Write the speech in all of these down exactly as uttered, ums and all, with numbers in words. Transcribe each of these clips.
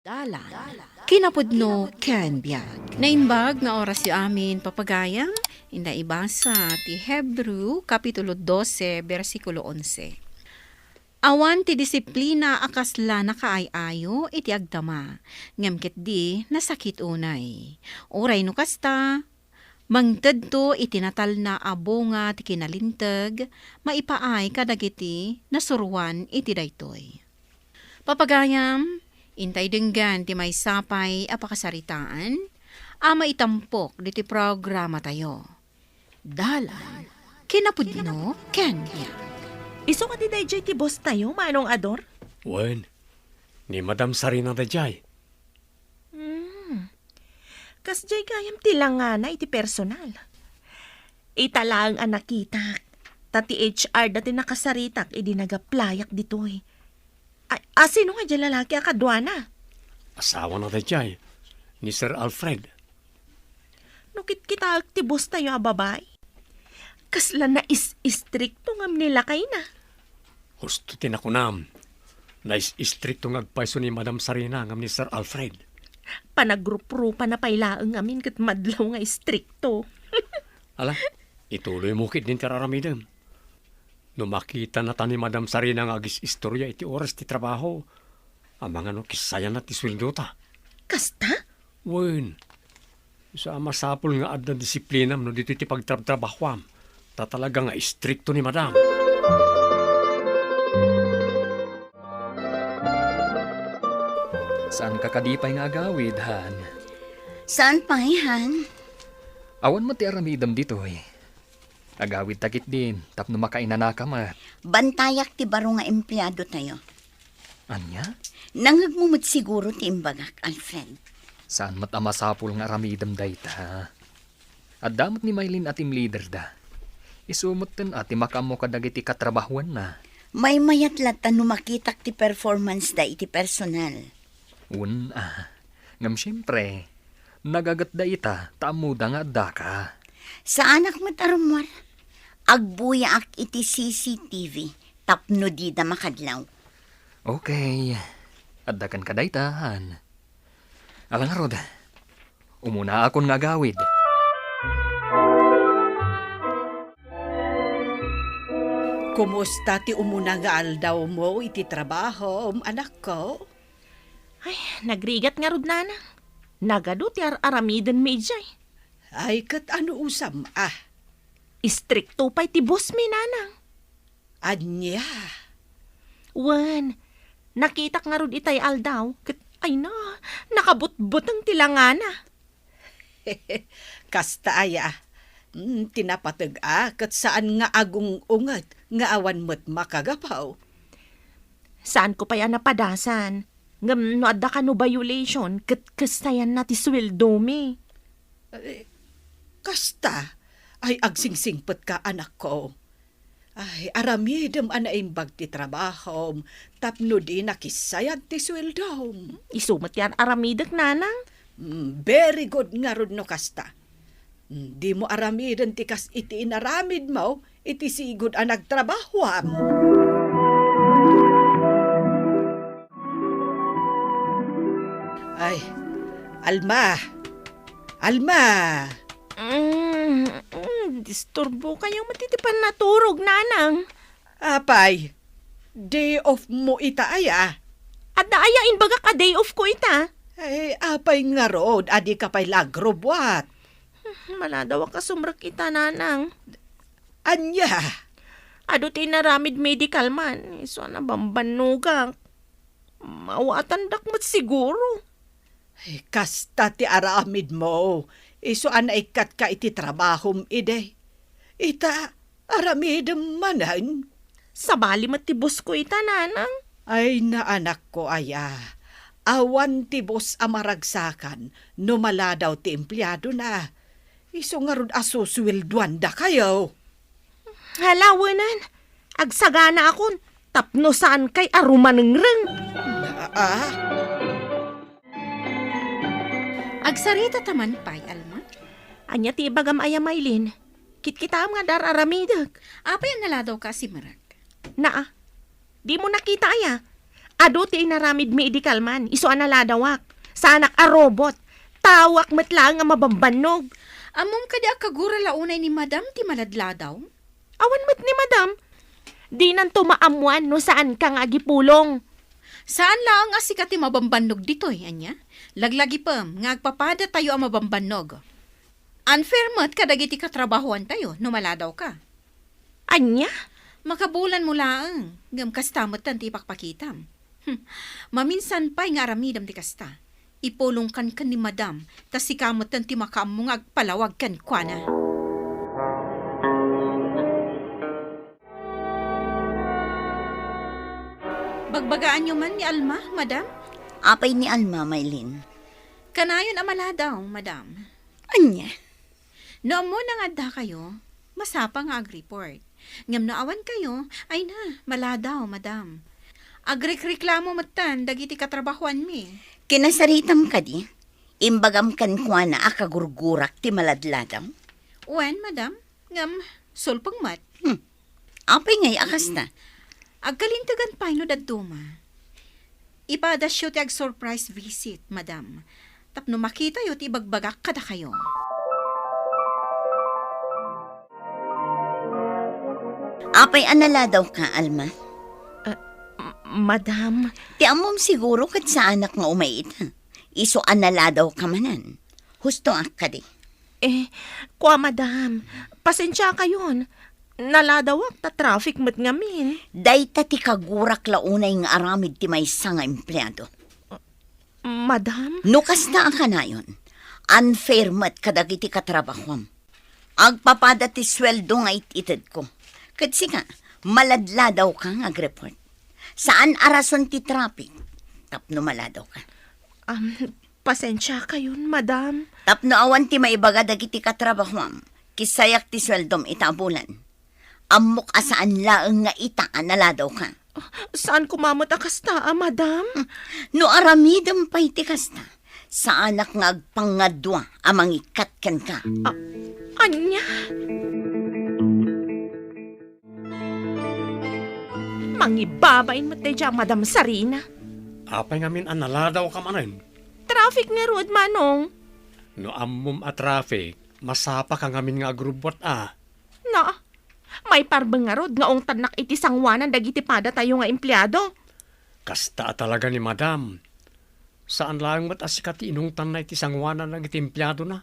Dalan, kinapudno ken biag. Naimbag nga orasyo amin, papagayam, inda ibasa ti Hebrew, Kapitulo dose, bersikulo onse. Awan ti disiplina a kasla nakaay-ayo iti agdama, ngem ketdi nasakit unay. Uray no kasta, mangtedto iti natalna a bunga ti kinalinteg maipaay kadagiti nasuroan iti daytoy. Papagayam, intay denggen ti maysa pay a pakasaritaan a maitampok ditoy programatayo. Dalan, kinapudno ken biag. Isu kadi daydiay ti boss tayo, Manong Ador? Wen, ni Madam Sarina daydiay. Hmm. Kasdiay gayam ti langana iti personal. Ita laeng a nakitak, ta ti H R da ti nakasaritak idi nag-applyak ditoy. A, a, sino nga diay lalaki a kaduana? Asawana daydiay, ni Sir Alfred. No kitkitaek ti boss tayo a babai, kasla nais-istrikto ngem ni lakayna. Husto ti nakunam. Nais-istrikto nga agpayso ni Madam Sarina ngem ni Sir Alfred. Panagruprupa na pay laeng ngamin ket madlaw nga istrikto. Ala, ituloy mo ketdin ti ar-aramidem. No makita na ta ni Madam Sarina nga agis-istorya iti oras ti trabaho, amangan no kissayan na ti sueldo ta. Kasta? Wen, isu a masapul nga adda disiplinam no ditoy ti pagtrabtrabahoam, ta talaga nga istrikto ni Madam. Saan ka kadi pay nga agawid, Han? Saan pay, Han? Awan met ti aramidem ditoy. Agawid ta ketdin, tapno makainanaka met. Bantayak ti baro nga empleado tayo. Ania? Nangngegmo met siguro ti imbagak, Alfred. Saan met a masapul nga aramidem dayta. Adda met ni Maylin a team leader da. Isu metten a ti makaammo kadagiti katrabahuanna. Maymayat latta no makitak ti performance da iti personal. Wen a. Ngem siempre, nagagetda ita ta ammoda nga addaka. Saanak met a rummuar. Agbuyaak iti C C T V tapno dida makadlaw. Okay. Adda kenka dayta, Han. Ala ngarud, umunaakon nga agawid. Kumusta ti umuna nga aldawmo iti trabahom, anakko? Ay, nagrigat ngarud, Nanang. Nagadu ti ar-aramidenmi idiay. Ay, ket ano usam a? Istrikto pay ti bossmi, Nanang. Ania? Wen, nakitak ngarud itay aldaw, ket, ay na, nakabutbuteng ti langana. Kasta aya. Mm, ti napateg a, ket saan nga agung-unget nga awan met makagapu. Saanko pay a napadasan. Ngem no adda kano violation, ket kasayan na ti sueldomi. Eh, kasta? Ay, agsingsingpetka, anakko. Ay, aramidem a naimbag ti trabahom, tapno di nakissayan ti sueldom. Isu met ti ar-aramidek, Nanang. Mm, very good ngarud no kasta. Mm, dimo aramiden ti kas iti inaramidmo iti sigud a nagtrabahoam. Ay, Alma! Alma! Mm, mm, disturbo kayo met iti pannaturog, Nanang. Apay, day off mo ita aya? Adda aya imbagak a day off ko ita? Ay, apay ngarud, adi ka pay lagrubwat? Maladawak a sumrek ita, Nanang. Ania? Adu ti inaramid medical man, isu a nabambannogak. Mawatandak met siguro. Ay, kasta ti aramidmo. Isu a naikkatka iti trabahom idi. Ita, aramidem manen. Sabali met ti boss ko ita, Nanang. Ay, naanakko aya. Awan ti boss a maragsakan no maladaw ti empleadona. Isu ngarud a susueldoandakayo. Hala, wenan. Agsaganaakon tapno saankay a rumanengreng. Ah, ah. Agsarita ta man pay, Alma. Ania ti ibagam aya, Maylin? Kitkitaem nga dar-aramidek. Apay a naladawka a simrek? Naa. Dimo nakita aya? Adu ti inaramidmi idi kalman, isu a naladawak. Saanak a robot. Taoak met laeng a mabambannog. Ammom kadi a kagura la unay ni Madam ti maladladaw? Awan met ni Madam. Dinanto maammuan no saanka nga agipulong. Saan laeng a sika ti mabambannog ditoy, ania? Laglagipem nga agpapadatayo a mabambannog. Unfair met kadagiti katrabahoantayo no maladawka. Ania? Makabulanmo laeng, ngem kasta metten ti ipakpakitam. Hmm, maminsan pay nga aramidem ti kasta. Ipulongkan ken ni Madam, ta sika metten ti makaammo nga agpalawag kenkuana. Bagbagaanyo man ni Alma, Madam? Apay ni Alma, Maylin? Kanayon a maladaw, Madam. Ania? No ammona nga addakayo, masapa nga agreport. Ngem no awankayo, ay na, maladaw, Madam. Agrekreklamo metten dagiti katrabahoanmi. Kinasaritam kadi? Imbagam kenkuana a kagurgurak ti maladladaw? Wen, Madam. Ngem, sulpeng met. Hmm. Apay ngay a kasta? Agkalintegan pay no dadduma. Ipadasyo ti ag-surprise visit, Madam, tapno makitayo ti ibagbagak kadakayo. Apay a naladawka, Alma? Ah, m-, Madam. Ti ammom siguro ket saanak nga umay ita. Isu a naladawka manen. Hustoak kadi. Eh, kua, Madam. Pasensiakayon. Naladawak ta traffic met ngamin. Dayta ti kagurak la unay nga aramid ti maysa nga empleado. Madam? No kasta a kanayon, unfair met kadagiti katrabahoam. Agpapada ti sueldo nga it-itedko. Ket sika, maladladawka nga agreport. Saan a rason ti traffic tapno maladawka. Am, pasensiakayon, Madam. Tapno awan ti maibaga dagiti katrabahoam, kisayak ti sueldom ita a bulan. Ammok a saan laeng nga ita a naladawka. Saan koma met a kasta, a, Madam? Hmm, no aramidem pay ti kasta, saanak nga agpangngadua a mangikkat kenka. A-, ania? Mangibabain met daydiay a Madam Sarina. Apay ngamin a naladawka manen? Traffic ngarud, Manong. No ammom a traffic, masapaka ngamin nga agrubbuat a. Na, maiparbeng ngarud nga ungtannak iti sangoanan dagiti padatayo nga empleado. Kasta a talaga ni Madam. Saan laeng met a sika ti inungtanna iti sangoanan dagiti empleadona.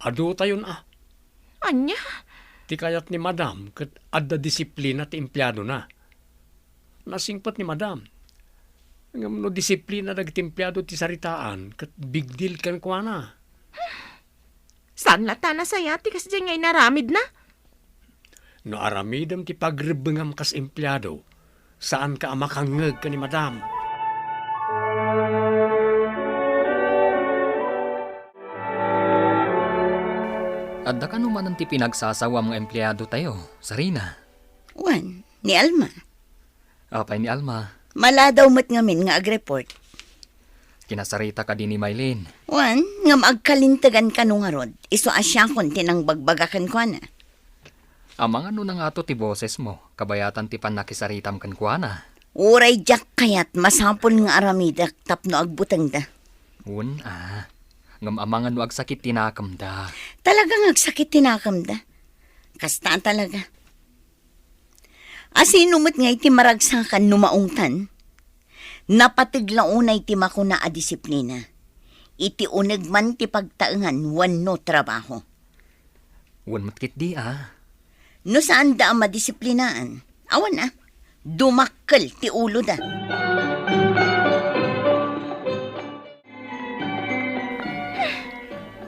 Adutayon a. Ania? Ti kayat ni Madam ket adda disiplina ti empleadona. Nasingpet ni Madam. Ngem no disiplina dagiti empleado ti saritaan, ket big deal kenkuana. Saan latta a nasayaat ti kasdiay nga inaramidna? No aramidem ti pagrebbengam kas empleado, saanka a makangngeg ken ni Madam. Adda kano manen ti pinagsasawam nga empleadotayo, Sarina? Wen, ni Alma. Apay ni Alma? Maladaw met ngamin nga agreport. Kinasarita kadi ni Maylin? Wen, ngem agkalintegan kano ngarud, isu a siakon ti nangbagbaga kenkuana. Amangan no nangato ti bosesmo, kabayatan ti pannakisaritam kenkuana. Uray diak kayat, masapul nga aramidek tapno agbutengda. Wen a. Ngem amangan no agsakit ti nakemda. Talaga nga agsakit ti nakemda. Kasta talaga. A, sino met ngay ti maragsakan no maungtan? Napateg la unay ti makuna a disiplina. Iti uneg man ti pagtaengan wenno trabaho. Wen met ketdi a. No saanda a madisiplinaan, awan a, dumakkel ti uloda.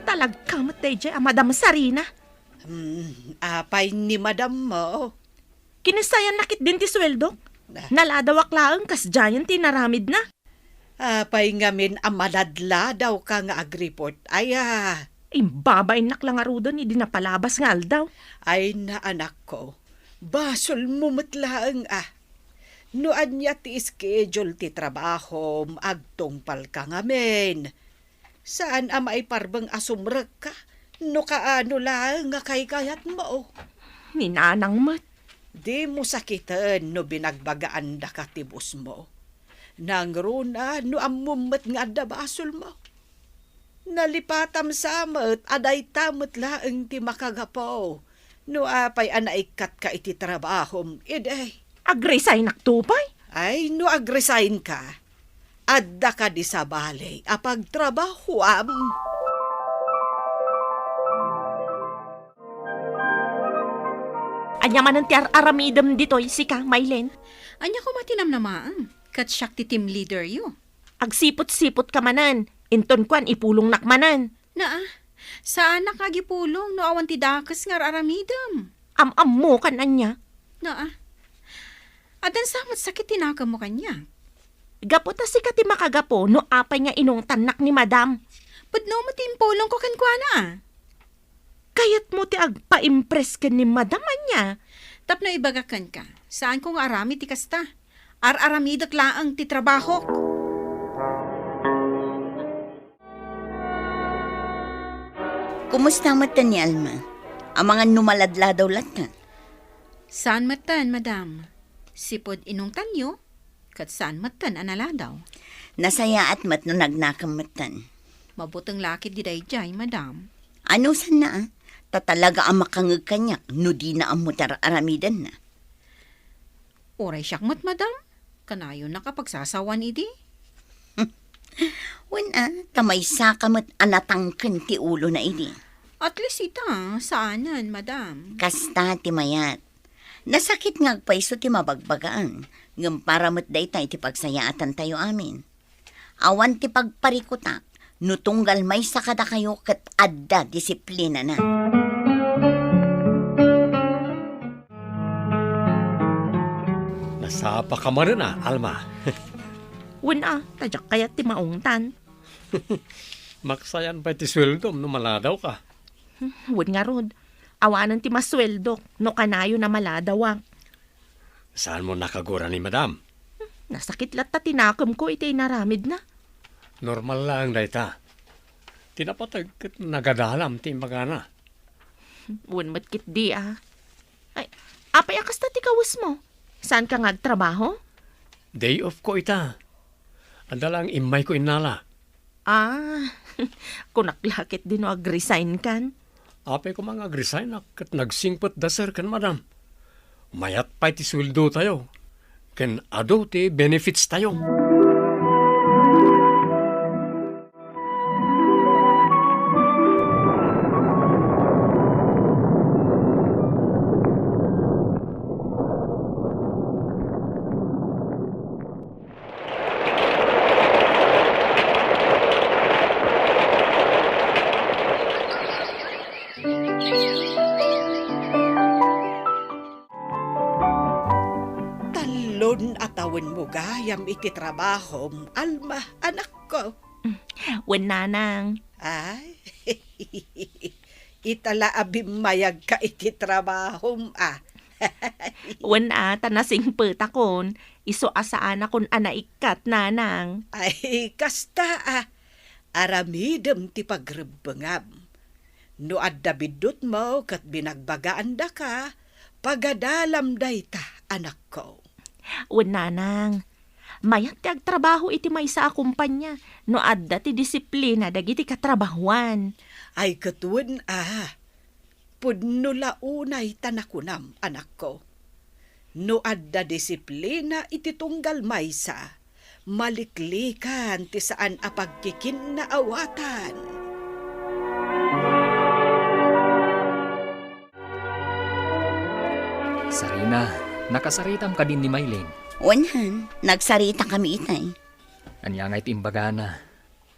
Talagka met daydiay a Madam Sarina. Hmm, apay ni Madam mo? Kinasayan na ketdin ti sueldok. Ah. Naladawak laeng kasdiayen ti inaramidna. Apay ngamin a maladladawka nga agreport, aya? Imbabainnak la ngaruden idi napalabas nga aldaw. Ay na, anakko, basolmo met laeng a. No ania ti schedule ti trabahom, agtungpalka ngamin. Saan a maiparbeng a sumrekka no kaano laeng nga kaykayatmo. Ni nanang met. Dimo sakiten no binagbagaandaka ti bosmo. Nangruna no ammom met nga adda basolmo. Nalipatam sa met a dayta met laeng ti makagapu no apay a naikkatka iti trabahom idi. Agresignak to pay? Ay, no agresign ka, adda kadi sabali a pagtrabahoam. Ania manen ti ar-aramidem ditoy, sika, Maylen? Ania koma ti namnamaem? Ket siak ti team leader yo. Agsipot-sipot ka manen, inton kuan ipulongnak manen. Naa, saanak nga agipulong no awan ti dakes nga ar-aramidem. Am-ammo kan ania? Naa. Addan sa met sakit ti nakemmo kaniak. Gapu ta sika ti makagapu no apay nga inungtannak ni Madam. Pudno met ti impulongko kenkuana. Kayatmo ti agpa-impress ken ni Madam ania? Tapno ibagak kenka, saanko nga aramid ti kasta. Ar-aramidek laeng ti trabahok. Kumusta metten ni Alma? Amangan no maladladaw latta? Saan metten, Madam. Sipud inungtanyo, ket saan metten a naladaw. Nasayaat met no nagnakem metten. Mabuteng la ketdi daydiay, Madam. Anusanna, a? Ta talaga a makangeg kaniak no dina ammo ti ar-aramidenna. Uray siak met, Madam. Kanayon a pagsasawan idi. Wen a, ta maysa ka met a natangken ti ulona idi. At least ita, saanen, Madam. Kasta ti mayat. Nasakit nga agpayso ti mabagbagaan, ngem para met dayta iti pagsayaatan tayo amin. Awan ti pagparikutak no tunggal maysa kadakayo ket adda disiplinana. Nasapa ka manen a, Alma? Wen a, ta diak kayat ti maungtan. Maksayan pay ti sueldom no maladaw ka. Wen ngarud, awanen ti masueldok no kanayon a maladawak. Saanmo nakagura ni Madam? Nasakit latta ti nakemko iti inaramidna. Normal laeng dayta. Ti napateg ket nagadalam ti imbagana. Wen met ketdi a. Ay, apay a kasta ti kawesmo? Saanka nga agtrabaho? Day off ko ita. Adda laeng immayko innala. Ah, kunak la ketdi no agresign kan. Apay koma nga agresignak ket nagsingpetda, sir, ken madam. Mayat pay ti sueldotayo, ken adu ti benefits tayo. Tallon a tawenmo gayam iti trabahom, Alma, anakko. Wen, nanang. Ay, ita la a bimmayagka iti trabahom, a. Wen a, ta nasingpetakon, isu a saanakon a naikkat, nanang. Ay, kasta a. Aramidem ti pagrebbengam. No adda biddutmo ket binagbagaandaka, pagadalam dayta, anakko. Wen, nanang. Mayat ti agtrabaho iti maysa a kompania no adda ti disiplina dagiti katrabahoan. Ay, ket wen a, pudno la unay ta nakunam, anakko. No adda disiplina iti tunggal maysa, maliklikan ti saan a pagkikinnaawatan. Sarina, nakasaritam kadin ni Maylin? Wen, han, nagsaritakami itay. Ania ngay ti imbagana?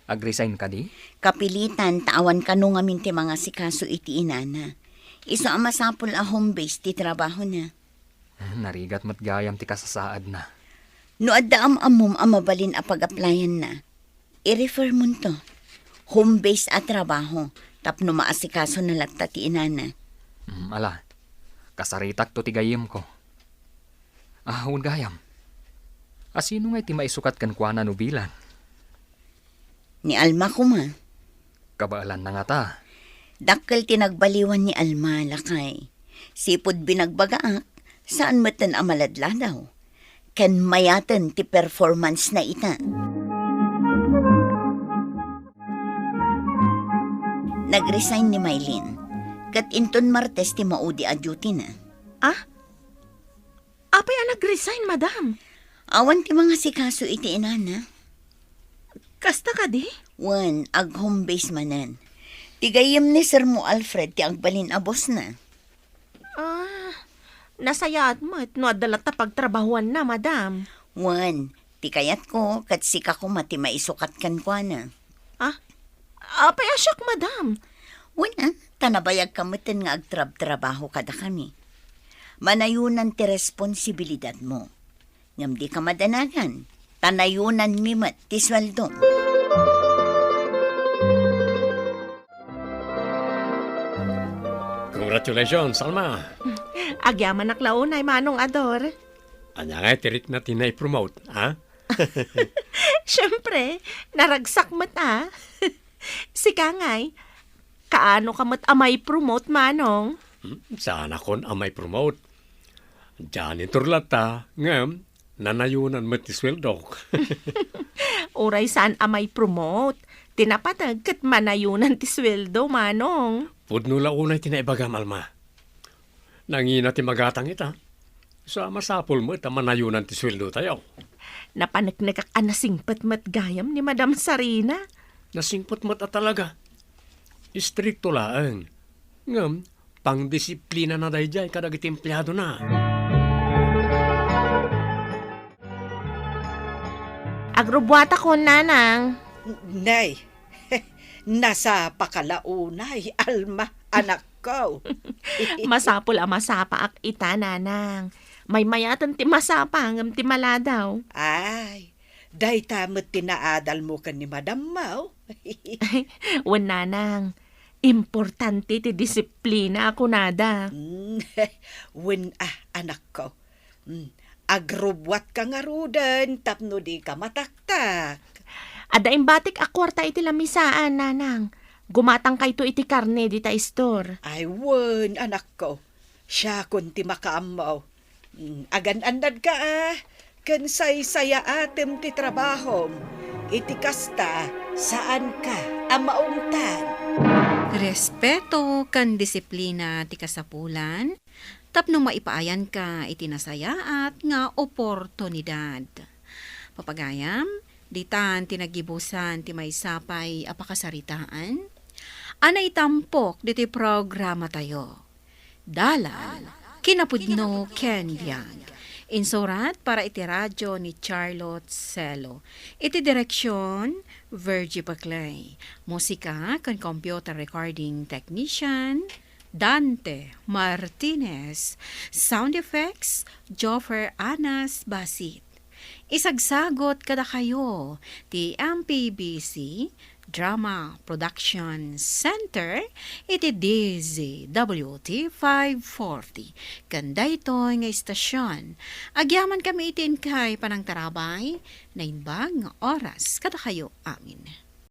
Agresign kadi? Kapilitan ta awan kano ngamin ti mangasikaso iti inana. Isu a masapul a home base ti trabahona. Narigat met gayam ti kasasaadna. No adda am-ammom a mabalin a pag-applyanna, i-refer monto. Home base a trabaho tapno maasikasona latta ti inana. Mm, ala, kasaritakto ti gayyemko. Ah, wen gayam. A sino ngay ti maisukat kenkuana no bilang? Ni Alma koma. Kabaelanna ngata? Dakkel ti nagbaliwan ni Alma, lakay. Sipud binagbagaak, saan metten a maladladaw. ken mayaten ti performance na ita. Nag-resign ni Mylene, ket inton Martes ti maudi a duty na. Ah? Apay a nag-resign, madam? Awan ti mangasikaso iti inana. Kasta kadi? Wen, ag-home base manen. Ti gayyem ni Sir Mo Alfred ti agbalin a boss na. Ah, nasayaat met no adda latta pagtrabahuanna, madam. Wen, ti kayatko, ket sika koma ti maisukat kenkuana. Ah, apay a siak, madam? Wen, ah, ta nabayagka meten nga agtrabtrabaho kadakami. Manayonan ti responsibilidadmo. Ngem dika madanagan, ta nayonanmi met ti sueldo. Congratulations, Alma. Agyamanak la unay, Manong Ador. Ania ngay ti rikna ti nai-promote, ha? Siyempre, naragsak met a. Sika ngay, kaano ka met a mai-promote, Manong? Hmm, saanakon a mai-promote. Janitor latta, ngem nanayonan met ti sueldok. Uray saan a mai-promote, ti napateg ket manayonan ti sueldo, Manong. Pudno la unay ti naibagam, Alma. Nangina ti magatang ita. Sa masapul met a manayonan ti sueldotayo. Napaneknekak a nasingpet met gayam ni Madam Sarina. Nasingpet met a talaga. Istrikto laeng. Ngem, pangdisiplinana daydiay kadagiti empleadona. Agrubbuatakon, Nanang. Nay, nasapaka la unay, Alma, anakko. Masapul a masapaak ita, Nanang. Maymayaten ti masapa ngem ti maladaw. Ay, dayta met ti naadalmo ken ni madammo. Wen, Nanang. Importante ti disiplina a kunada. Mm, wen a, anakko. Mm, agrubbuatka ngaruden tapno dika mataktak. Adda imbatik a kuarta iti lamisaan, Nanang. Gumatangkayto iti karne dita istor. Ay, wen, anakko. Siakon ti makaammo. Mm, agan-annadka, a, ken saysayaatem ti trabahom. Iti kasta, saanka a maungtan. Respeto ken disiplina ti kasapulan tapno maipaayanka iti nasayaat nga oportunidad. Papagayam, ditan ti naggibusan ti maysa pay a pakasaritaan a naitampok ditoy programatayo. Dalan, kinapudno ken biag. Insurat para iti radyo ni Charlotte Celo. Iti direksyon, Virgie Paclay. Musika ken computer recording technician, Dante Martinez. Sound effects, Joffer Anas Basit. Isagsagot kadakayo ti M P B C Drama Production Center iti D Z W T five forty. Ken daytoy nga istasion, agyamankami iti inkay panangtarabay, naimbag nga oras kadakayo amin.